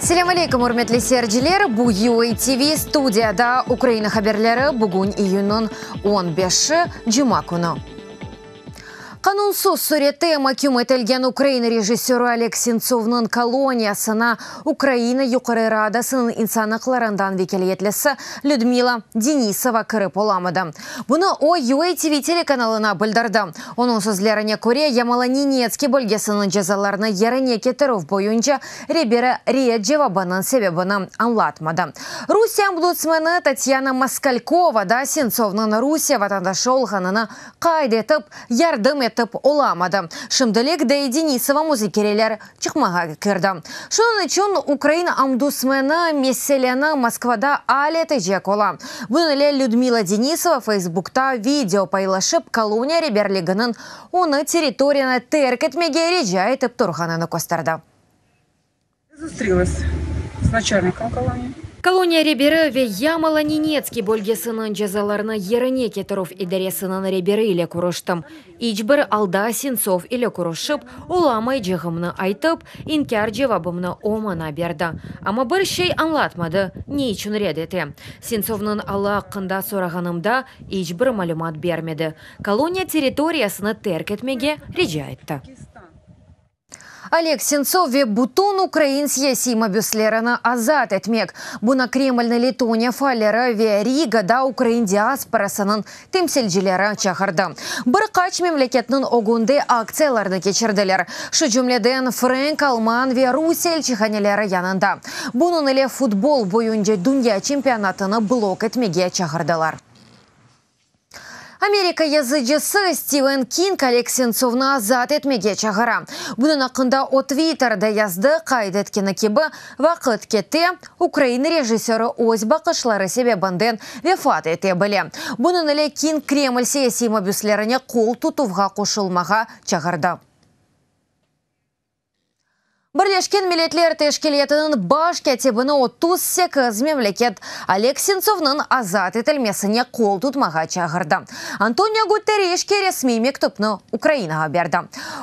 Selâm aleyküm, ürmetli seyirciler! Bu UA TV studiyada Ukraina haberleri, bugün iyünniñ on beşi, cuma künü. Qanunsız sürette maküm etilgen ukrain rejissörı Oleg Sentsovnıñ koloniyasına Ukraina Yuqarı Radasınıñ insan aqlarından vekâletlisi Lüdmila Denisova kirip olamadı. Bunı o, UA TV telekanalına bildirdi. Onıñ sözlerine köre, Yamalo-Nenetskiy bölgesiniñ cezalarnı yerine ketirüv boyunca reberi red cevabınıñ sebebini añlatmadı. Rusiye ombudsmeni Tatyana Moskalkova da Sentsovnıñ Rusiye vatandaşı olğanını qayd etip, yardım etip olamadı. Şimdilik, dey Denisova, muzakereler çıqmağa kirdi. Şunıñ içün ukrain ombudsmeni meseleni Moskvada al etecek ola. Bunıñ ile Lüdmila Denisova Feysbukta video paylaşıp, koloniya reberliginiñ onı territoriyanı terk etmege rica etip turğanını kösterdi. Koloniya reberi ve Yamalo-Nenetskiy bölgesiniñ cezalarnı yerine ketirüv idaresiniñ reberi ile körüştim. İç bir alda Sentsov ile körüşip olamaycağımnı aytıp, inkâr cevabımnı o maña berdi. Amma bir şey añlatmadı, ne içün red ete. Sentsovnıñ alı aqqında sorağanımda, iç bir malümat bermedi. Koloniya territoriyasını terk etmege rica etti. Oleg Sentsov ve bütün ukrain siyasiy mabüslerini azat etmek, buña Kremlniñ Letoniya faalleri ve Rigada ukrain diasporasınıñ temsilcileri çağırdı. Bir qaç memleketniñ ögünde aktsiyalarnı keçirdiler, şu cümleden frenk, alman ve Rusiye elçihaneleri yanında. Bunıñ ile futbol boyunca dünya çempionatını blok etmege çağırdılar. Amerika yazıcısı Stiven King Oleg Sentsovnı azat etmege çağıra. Bunıñ aqqında o Twitterde yazdı, qayd etkeni kibi, vaqıt kete, ukrain rejissörı öz baqışları sebebinden vefat ete bile. Bunıñ ile King Kreml siyasiy mabüslerine qol tutuvğa qoşulmağa çağırdı. Birleşken Milletler Teşkilâtınıñ baş kâtibini 38 memleket Oleg Sentsovnıñ azat etilmesine qol tutmağa çağırdı. Antonio Guterreşke resmiy mektüpni Ukrainağa berdi.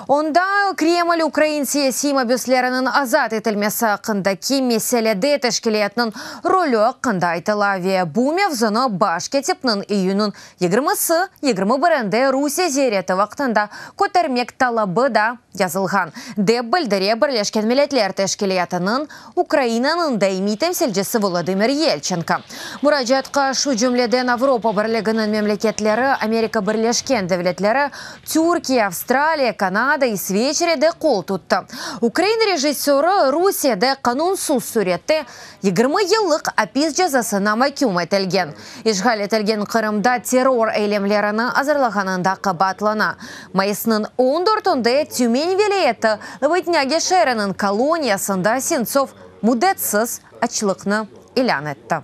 Onda Kreml ukrain siyasiy mabüsleriniñ azat etilmesi aqqındaki meselede teşkilâtnıñ rolü aqqında aytıla ve bu mevzunı baş kâtipniñ iyünniñ yigirmisi, yigirmi birinde Rusiye ziyareti vaqtında kötermek talabı da yazılğan, dep bildire Birleşken Milletler Teşkilâtınıñ Ukrainanıñ daimiy temsilcisi Volodımır Yelçenko. Muracaatqa şu cümleden Avropa Birliginiñ memleketleri, Amerika Birleşken Devletleri, Türkiye, Avstraliya, Kanada, İsveçre de qol tuttı. Ukrain rejissörı Rusiyede qanunsız sürette 20 yıllıq apis cezasına maküm etilgen. İşğal etilgen Qırımda terror eylemlerini azırlağanında qabaatlana. Mayısnıñ on dörtünde Tümen vilâyeti Lıvıtnâge şeeriniñ koloniyasında Sentsov müddetsiz açlıqnı ilân etti.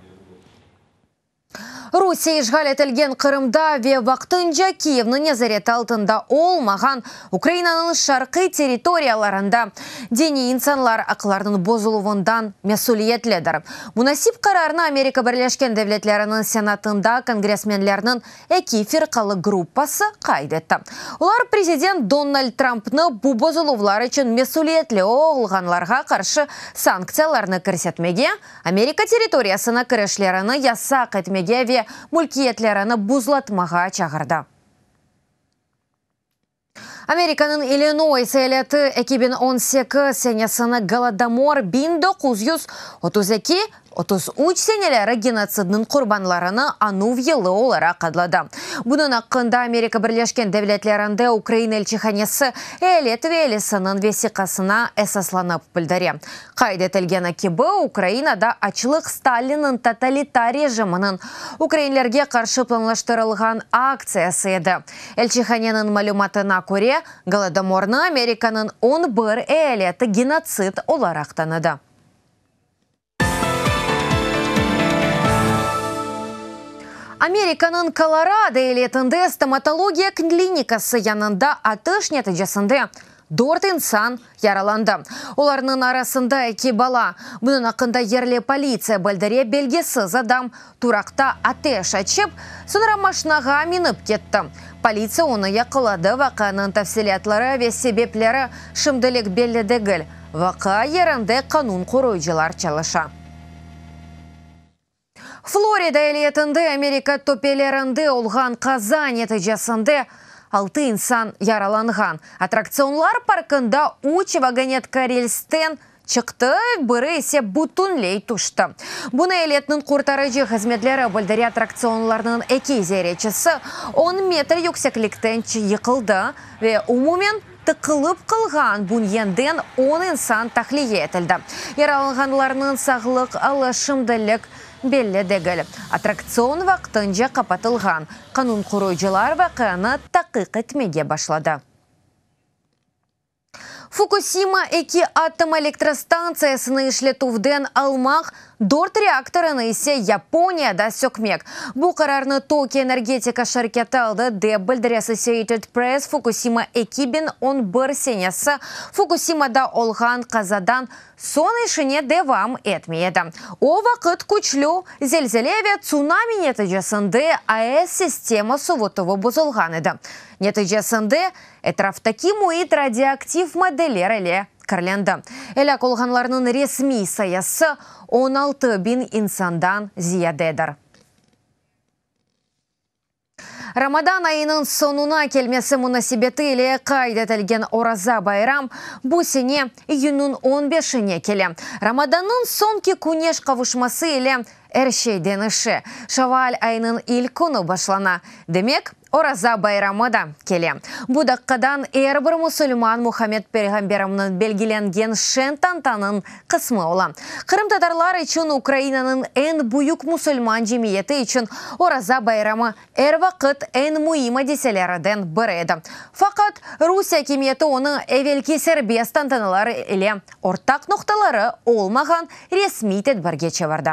Rusiye işğal etilgen Qırımda ve vaqtınca Kiyevniñ nezareti altında olmağan Ukrainanıñ şarqiy territoriyalarında diniy insanlar aqlarınıñ bozuluvından mesüliyetlidir. Munasip qararnı Amerika Birleşken Devletleriniñ Senatında kongressmenlerniñ eki firqalı gruppası qayd etti. Olar prezident Donald Trampnı bu bozuluvlar içün mesüliyetli olğanlarğa qarşı sanktsiyalarnı kirsetmege, Amerika territoriyasına kirişlerini yasaq etmege ve mülkiyetlerini buzlatmağa çağırdı. Amerikanıñ İllinoys eyaleti 2018 senesini Golodomor 1932 33 seneleri genotsidniñ qurbanlarını añuv yılı olaraq adladı. Bunıñ aqqında Amerika Birleşken Devletlerinde Ukraina elçihanesi eyalet valisiniñ vesiqasına esaslanıp bildire. Qayd etilgeni kibi, Ukrainada açlıq Stalinniñ totalitar rejiminiñ ukrainlerge qarşı planlaştırılğan aktsiyası edi. Elçihaneniñ malümatına köre, Golodomornı Amerikanıñ on bir eyaleti genotsid olaraq tanıdı. Amerikanıñ Kolorado eyaletinde stomatologiya klinikası yanında atış neticesinde dört insan yaralandı. Olarnıñ arasında eki bala. Bunıñ aqqında yerli politsiya bildire, belgisiz adam turaqta ateş açıp, soñra maşinağa minip ketti. Politsiya onı yaqaladı, vaqianıñ tafsilâtları ve sebepleri şimdilik belli degil. Vaqia yerinde qanun qoruyıcılar çalışa. Florida eyaletinde Amerika töpelerinde olğan qaza neticesinde altı insan yaralanğan. Attraktsionlar parkında üç vagonetka relsten çıqtı, biri ise bütünley tüşti. Bunı eyaletniñ qurtarıcı hızmetleri bildire. Attraktsionlarnıñ eki ziyaretçisi on metr yükseklikten yıqıldı ve umumen tıqılıp qalğan bünyenden on insan tahliye etildi. Yaralanğanlarnıñ sağlıq alı şimdilik belli degil. Attraktsion vaqtınca qapatılğan. Qanun qoruyıcılar vaqianı taqiq etmege başladı. Fukusima eki atom elektrostantsiyasını işletüvden almaq, dört reaktorını ise Yaponiyada sökmek. Bu qararnı Tokio energetika şirketi aldı, dep bildire Associated Press Fukusima 2011 senesi Fukusimada olğan qazadan soñ işine devam etmey edi. O vaqıt küçlü zelzele ve tsunami neticesinde AES sistema suvutuvı bozulğan edi. Neticesinde Etraftaki müit radioaktiv maddeler ile kirlendi. Elâk olğanlarnıñ resmiy sayısı 16 biñ insandan ziyadedir. Ramadan ayınıñ soñuna kelmesi munasebeti ile qayd etilgen Oraza bayram bu sene iyünniñ on beşine kele. Ramadannıñ soñki küneş qavuşması ile er şey deñişe, şevval ayınıñ ilk künü başlana. Demek, Oraza bayramı da kele. Bu daqqadan er bir musulman Muhammed peyğamberimniñ belgilengen şen tantanıñ qısmı ola. Qırımtatarlar içün, Ukrainanıñ eñ büyük musulman cemiyeti içün Oraza bayramı er vaqıt eñ müim adiselerden biri edi. Faqat, Rusiye akimiyeti onı evelki serbest tantanalar ile ortaq noqtaları olmağan resmiy tedbirge çevirdi.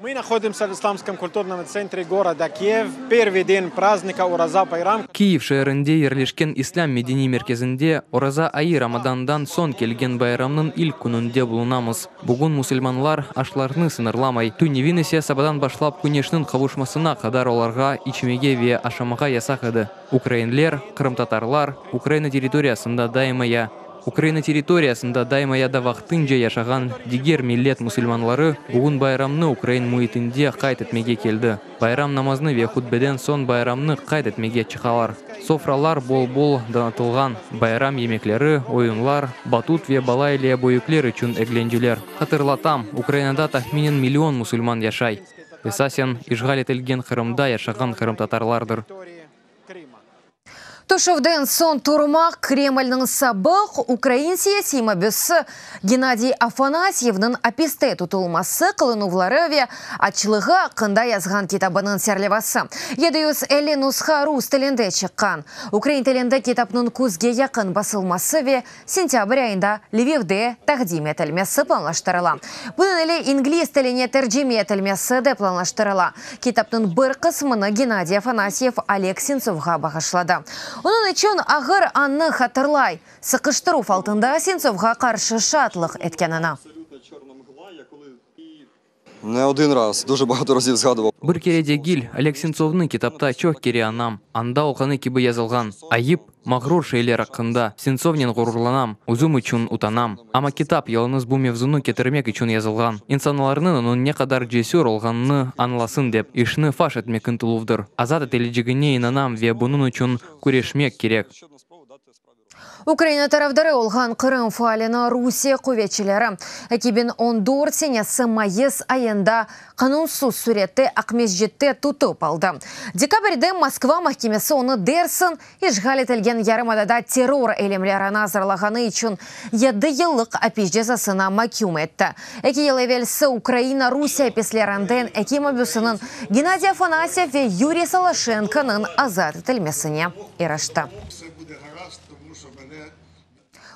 Мы находимся в Исламском культурном центре города Киев. Первый день праздника Ураза Байрам. Kiyev şeerinde yerleşken İslâm medeniy merkezinde Oraza ayı Ramadandan soñ kelgen bayramnıñ ilk kününde bulunamız. Bugün musulmanlar aşlarnı sıñırlamay. Tünevin ise sabadan başlap küneşniñ qavuşmasına qadar olarğa içmege ve aşamağa yasaq edi. Ukrainler, qırımtatarlar, Ukraina territoriyasında daima ya Ukraina territoriyasında daima ya da vaqtınca yaşağan diger millet musulmanları bugün bayramnı ukrain müitinde qayd etmege keldi. Bayram namazını ve hutbeden soñ bayramnı qayd etmege çıqalar. Sofralar bol-bol donatılğan, bayram yemekleri, oyunlar, batut ve bala ile böyükler içün eglenceler. Hatırlatam, Ukrainada tahminen million musulman yaşay. Esasen, işğal etilgen Qırımda yaşağan qırımtatarlardır. Tüşüvden soñ turmaq Kremlniñ sabıq ukrain siyasiy mabüsi Gennadiy Afanasyevniñ apiste tutulması, qılınuvları ve açlığı aqqında yazğan kitabınıñ serlevası. 750 nusha rus tilinde çıqqan. Ukrain tilinde kitapnıñ küzge yaqın basılması ve sentâbr ayında Lvivde taqdim etilmesi planlaştırıla. Bunıñ ile ingliz tiline tercime etilmesi de planlaştırıla. Kitapnıñ bir qısmını Gennadiy Afanasyev Oleg Sentsovğa bağışladı. Onıñ içün ağır annı hatırlay, sıqıştıruv altında Sentsovğa qarşı şaatlıq etkenini. Ne odın raz, duje bahato raziv zgaduvav. Bir kere degil, Oleg Sentsovnı kitapta çoq kere añam. Anda olğanı kibi yazılğan. Ayıp, mağrur şeyler aqqında. Sentsovnen ğururlanam, özüm içün utanam. Amma kitap yalıñız bu mevzunı ketirmek içün yazılğan. İnsanlarnıñ onıñ ne qadar cesür olğanını añlasın dep, işni faş etmek ıntıluvdır. Azat etilecegine inanam ve bunıñ içün küreşmek kerek. Ukraina tarafdarı olğan Qırım faalini Rusiye quvetçileri 2014 senesi mayıs ayında qanunsız sürette Aqmescitte tutıp aldı. Dekabrde Moskva mahkemesi onı dersiñ işğal etilgen yarımadada terror eylemlerini azırlağanı içün yedi yıllıq apis cezasına maküm etti. Eki yıl evelsi Ukraina Rusiye apislerinden eki mabüsiniñ, Gennadiy Afanasyev ve Yuriy Soloşenkonıñ azat etilmesine irişti.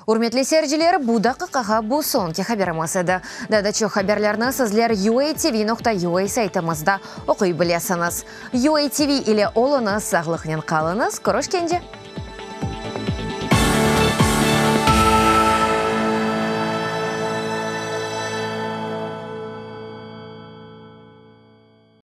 Ürmetli seyirciler, bu daqiqağa bu soñki haberimiz edi. Daa da çoq haberlerni sizler UATV.UA saytımızda oquy bilesiñiz. UATV ile oluñız, sağlıqnen qalıñız, körüşkence!